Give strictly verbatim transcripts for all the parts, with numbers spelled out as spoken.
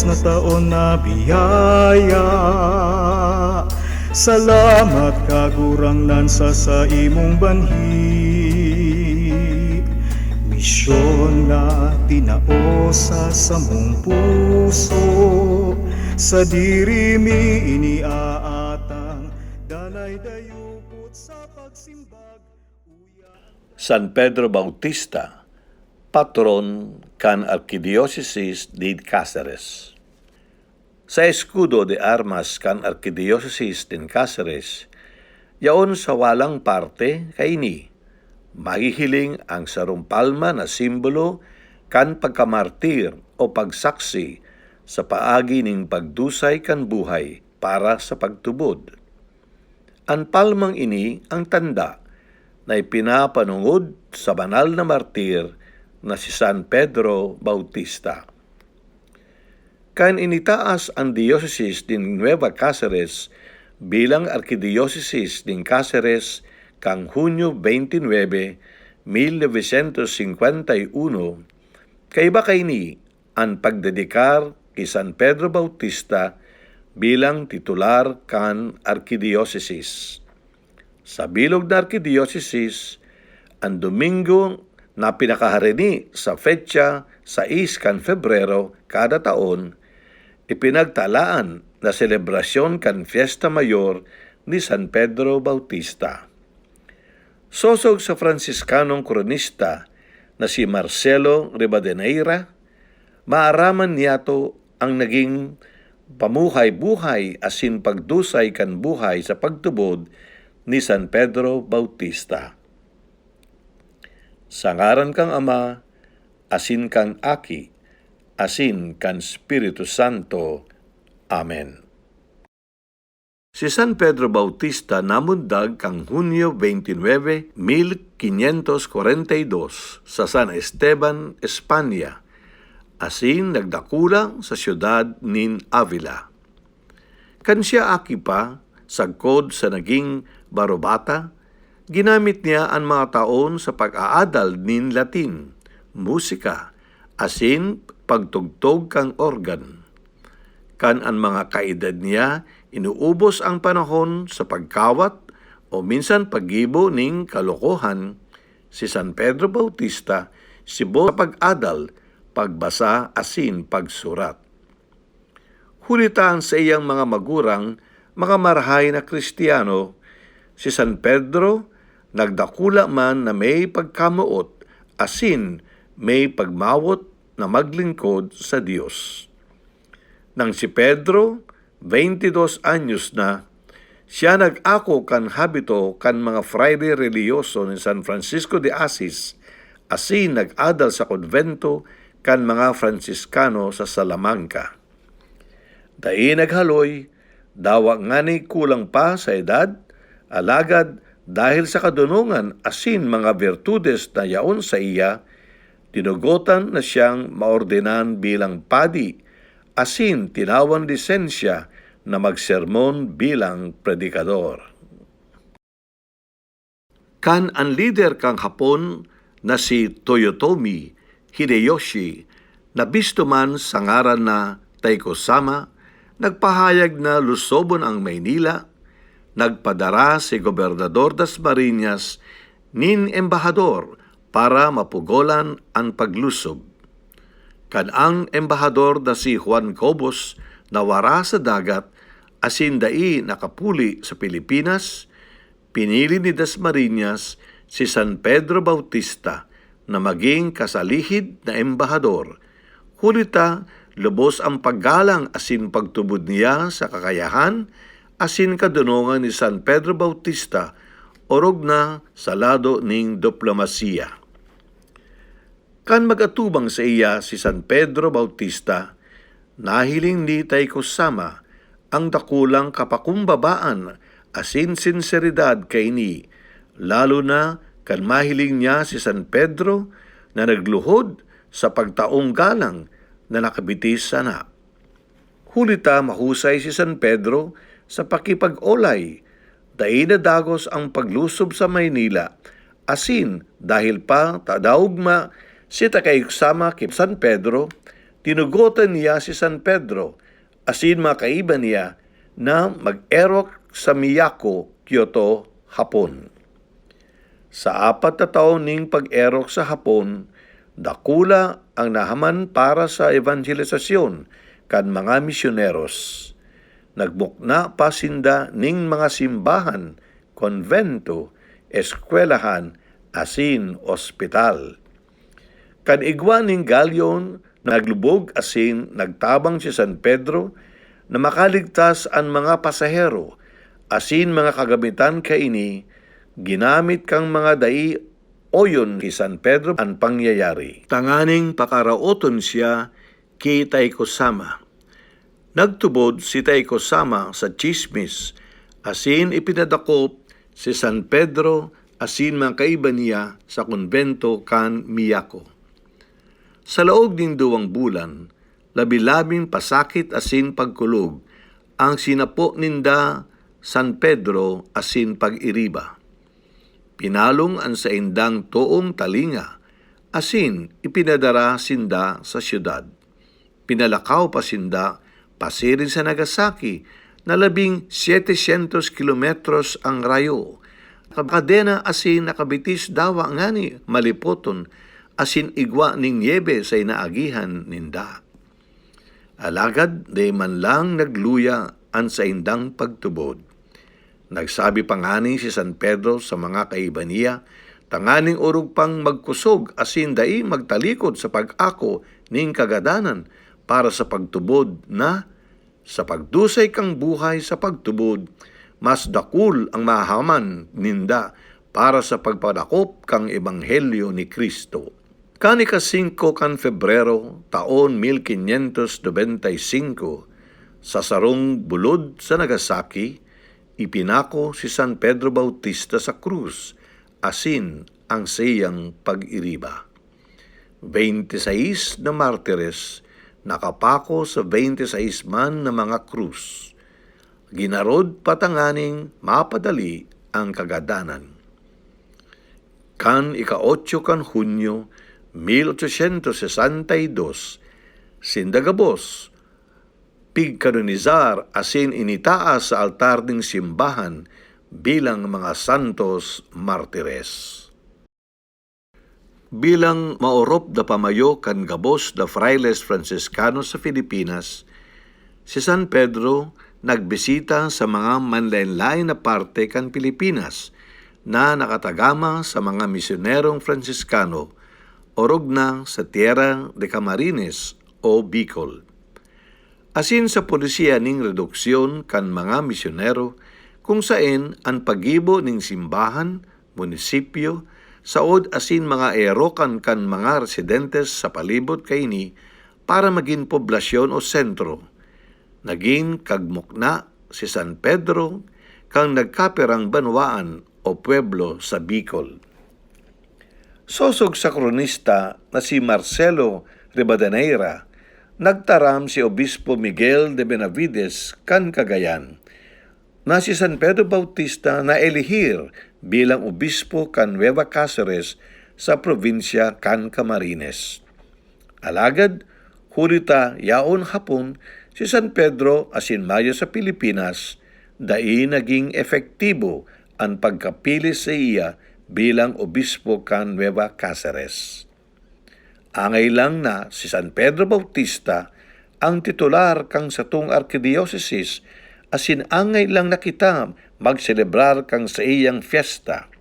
na taon na biyaya. Salamat, Kagurangnan, sa saimong banhi. Misyon na tinao sa samong puso, sadiri mi iniaatang, danay dayupot sa pagsimbag. San Pedro Bautista, patron kan Arkidiosesis nin Caceres. Sa eskudo de armas kan Arkidiosesis nin Caceres, yaon sa walang parte kaini, mahihiling ang sarong palma na simbolo kan pagkamartir o pagsaksi sa paagi nin pagdusay kan buhay para sa pagtubod. An palmang ini ang tanda na ipinapanongod sa banal na martir na si San Pedro Bautista. Kan initaas an Diosesis nin Nueva Caceres bilang Arkidiosesis nin Caceres kan Hunyo twenty-nine, mil novecientos cincuenta y uno, kaiba kaini an pagdedikar ki San Pedro Bautista bilang titular kan arkidiosesis. Sa bilog na arkidiosesis, an Domingo na pinakaharini sa petsa sais kan Febrero kada taon, ipinagtalaan na selebrasyon kan Fiesta Mayor ni San Pedro Bautista. Sosog sa Franciscanong kronista na si Marcelo Ribadeneira, maaraman niyato ang naging pamuhay-buhay asin pagdusay kan buhay sa pagtubod ni San Pedro Bautista. Sa ngaran kan Ama, asin kan Aki, asin kan Espiritu Santo. Amen. Si San Pedro Bautista namundag kan Hunyo twenty-nine, mil quinientos cuarenta y dos, sa San Esteban, Espanya, asin nagdakula sa siyudad nin Avila. Kan siya aki pa, sagkod sa naging barobata, ginamit niya an mga taon sa pag-aadal nin Latin, musika, asin pagtugtog kan organ. Kan an mga kaedad niya inuubos ang panahon sa pagkawat o minsan paggibo nin kalokohan, si San Pedro Bautista sibo sa pag-adal, pagbasa asin pagsurat. Huli ta an saiyang mga magurang, mga marahay na Kristiyano, si San Pedro nagdakula man na may pagkamoot asin may pagmawot na maglingkod sa Dios. Nang si Pedro, twenty dos anyos na, siya nag-ako kan habito kan mga fraile relihiyoso ni San Francisco de Assis, asin nag-adal sa konbento kan mga Fransiskano sa Salamanca. Dai naghaloy, dawa ngani kulang pa sa edad, alagad dahil sa kadonongan asin mga birtudes na yaon saiya, dinugotan na siyang maordenan bilang padi asin tinawan lisensya na magsermon bilang predikador. Kan an lider kan Hapon na si Toyotomi Hideyoshi, na bisto man sa ngaran na Taiko-sama, nagpahayag na lusobon ang Maynila, nagpadara si Gobernador Dasmariñas nin embahador para mapugolan an paglusob. Kan ang embahador na si Juan Cobos nawara sa dagat asin dai nakapuli sa Pilipinas, pinili ni Dasmariñas si San Pedro Bautista na magin kasalihid na embahador. Huli ta, lubos ang paggalang asin pagtubod niya sa kakayahan asin kadonongan ni San Pedro Bautista, orog na sa lado nin diplomasiya. Kan mag-atubang saiya si San Pedro Bautista, nahiling ni Taiko-sama ang dakulang kapakumbabaan asin sinseridad kaini, lalo na kan mahiling niya si San Pedro na nagluhod sa pagtaong galang na nakabitis sana. Huli ta mahusay si San Pedro sa pakipag-olay, dai nadagos ang paglusob sa Maynila, asin dahil pa ta daogma si Taiko-sama ki San Pedro, Tinugotan niya si San Pedro asin mga kaiba niya na mag-erok sa Miyako, Kyoto, Hapon. Sa apat na taon ning pag-erok sa Hapon, dakula ang nahaman para sa evangelisasyon kan mga misyoneros. Nagmukna pa sinda ning mga simbahan, konbento, eskwelahan, asin ospital. Kan igwa ning galyon, naglubog asin nagtabang si San Pedro na makaligtas an mga pasahero asin mga kagamitan kaini ginamit kan mga dai oyon ki San Pedro an pangyayari. Tanganing pakaraoton siya ki Taiko Sama. Nagtubod si Taiko Sama sa tsismis, asin ipinadakop si San Pedro asin mga kaiba niya sa konbento kan Miyako. Sa laog nin duwang bulan, labi-labing pasakit asin pagkulog ang sinapo ninda San Pedro asin pag-iriba. Pinalong an saindang toong talinga asin ipinadara sinda sa syudad. Pinalakaw pa sinda pasiring sa Nagasaki na labing setecientos kilometros ang rayo. Nakadena asin nakabitis dawa ngani malipoton asin igwa nin nyebe sa inaagihan ninda. Alagad dai man lang nagluya an saindang pagtubod. Nagsabi pa ngani si San Pedro sa mga kaiba niya, tanganing orog pang magkusog asin dai magtalikod sa pag-ako nin kagadanan para sa pagtubod na, sa pagdusay kan buhay sa pagtubod, mas dakul ang mahaman ninda para sa pagpadakop kan ebanghelyo ni Cristo. Kan ika-singko kan Febrero, taon mil quinientos noventa y cinco, sa sarong bulod sa Nagasaki, ipinako si San Pedro Bautista sa krus asin ang saiyang pag-iriba. Beinte sais na martires nakapako sa beinte sais man na mga krus. Ginarod pa tanganing mapadali ang kagadanan. Kan ika-otso kan Hunyo, mil ochocientos sesenta y dos, sinda gabos pigkanonizar asin initaas sa altar nin simbahan bilang mga santos martires. Bilang maorop na pamayo kan gabos na Frailes Franciscano sa Filipinas, si San Pedro nagbisita sa mga manlaen-laen na parte kan Pilipinas na nakatagama sa mga misionerong Franciscano, orog na sa Tierra de Camarines o Bicol. Asin sa polisiya nin reduksyon kan mga misyonero, kung saen an paggibo nin simbahan, munisipyo, saod asin mga erokan kan mga residentes sa palibot kaini para magin poblasyon o sentro. Nagin kagmukna si San Pedro kan nagkapirang banwaan o pueblo sa Bicol. Sosog sa kronista na si Marcelo Ribadeneira, nagtaram si Obispo Miguel de Benavides kan Cagayan na si San Pedro Bautista naelehir bilang obispo kan Nueva Cáceres sa probinsya kan Camarines. Alagad, huli ta yaon Hapon, si San Pedro asin mayo sa Pilipinas, dai nagin epektibo an pagkapili saiya bilang obispo kan Nueva Cáceres. Angay lang na si San Pedro Bautista ang titular kan satong arkidiosesis, asin angay lang na kita magselebrar kan saiyang fiesta.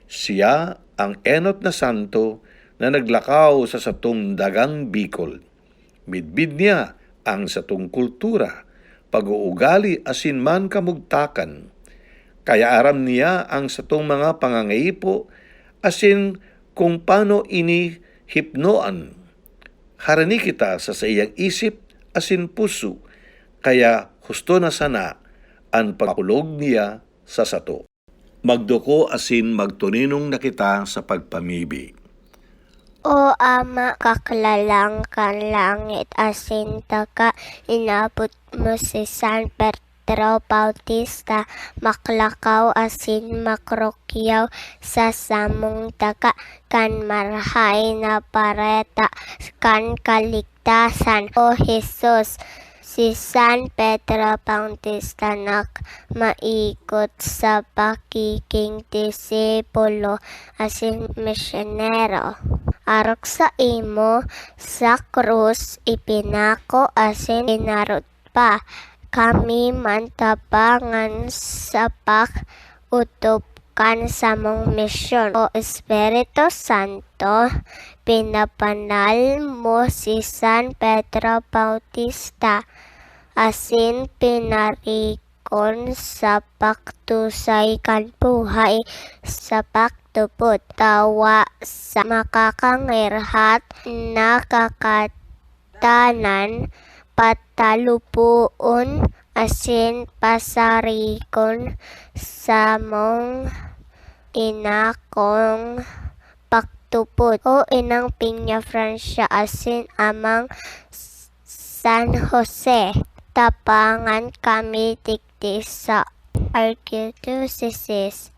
Siya ang enot na santo na naglakaw sa satong dagang Bicol. Midbid niya ang satong kultura, pag-uugali asin man kamugtakan. Kaya aram niya ang satong mga pangangaipo asin kung paano ini hipnoan. Harani kita sa saiyang isip asin puso, kaya husto na sana an pagpakulog niya sa sato. Magduko asin magtuninong na kita sa pagpamibi. O Ama, kaklalang kan langit asin daga, inabot mo si San Pedro Pedro Bautista, maklakaw asin makrukyaw sa samong daga kan Marahay na Bareta kan kaligtasan. O Jesus, si San Pedro Bautista nagmaikot sa pagiging disipulo asin misyonero. Arog saimo, sa krus ipinako asin pinarod pa. Kami man tabangan sa pag-otob kan samong misyon. O Espiritu Santo, pinabanal mo si San Pedro Bautista asin pinarikon sa pagtusay kan buhay sa pagtubod. Tawa sa makakangirhat na kakatanan, pataluboon asin pasarikon samong inakong pagtubod. O Inang Peñafrancia asin Amang San Jose, tabangan kami digdi sa Archdiocese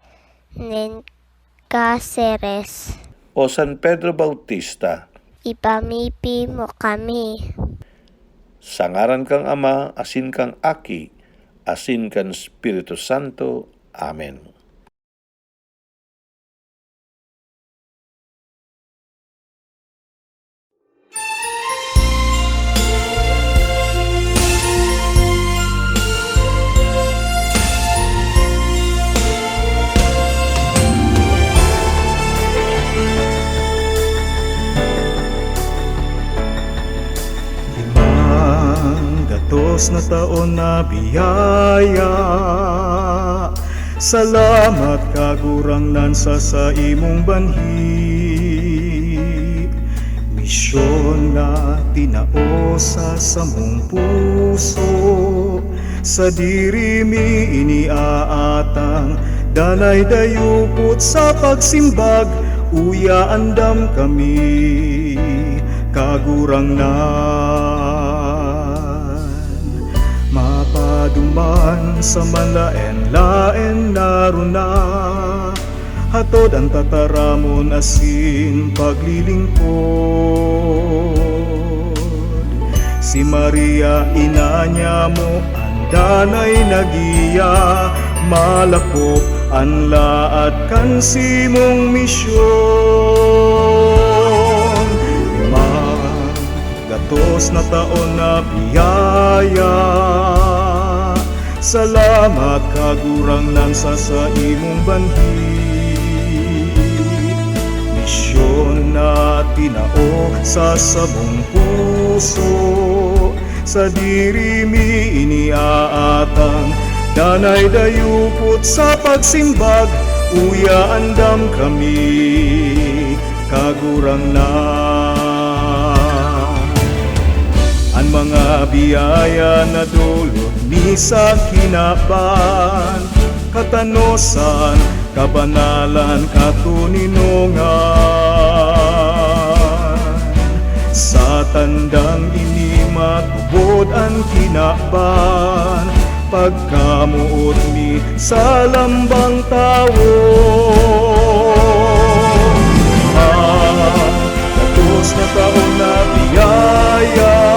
nin Caceres. O San Pedro Bautista, ipamibi mo kami. Sa ngaran kan Ama, asin kan Aki, asin kan Espiritu Santo. Amen. Limang gatos na taon na biyaya. Salamat, Kagurangnan, sa saimong banhi. Misyon na tinao sa samong puso, sadiri mi iniaatang, danay dayupot sa pagsimbag, uya andam kami, Kagurangnan. Mapaduman sa manlaen-laen na runa, hatod an tataramon asin paglilingkod. Si Maria, ina niamo, an danay nagiya, malakop an laad kan simong misyon. Limang gatos na taon na biyaya. Salamat, Kagurangnan, sa saimong banhi. Misyon na tinao sa samong puso, sadiri mi iniaatang, danay dayupot sa pagsimbag, uya andam kami, Kagurangnan. An mga biyaya na dulot mi sa kinaban, katanosan, kabanalan, katoninongan. Sa tandang ini matubod an kinaban, pagkamoot mi sa lambang tawo. Ang gatos na taon na biyaya.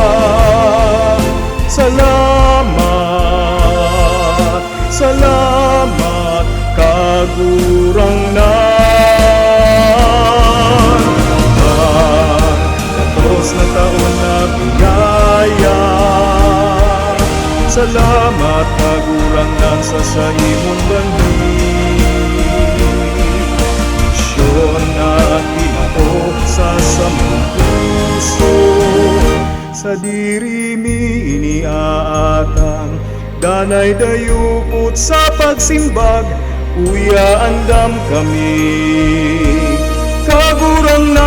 Salamat, salamat, Kagurangnan. Ang gatos na taon na biyaya. Salamat, Kagurangnan, sa saimong banhi. Misyon na tinao sa samong puso, sadiri mi iniaatang, danay dayupot sa pagsimbag, uya andam kami, Kagurangnan,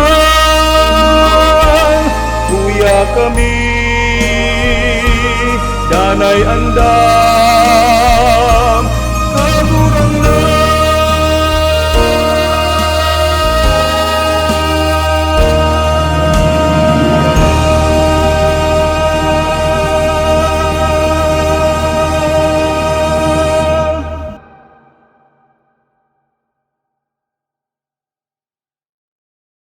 uya kami, danay andam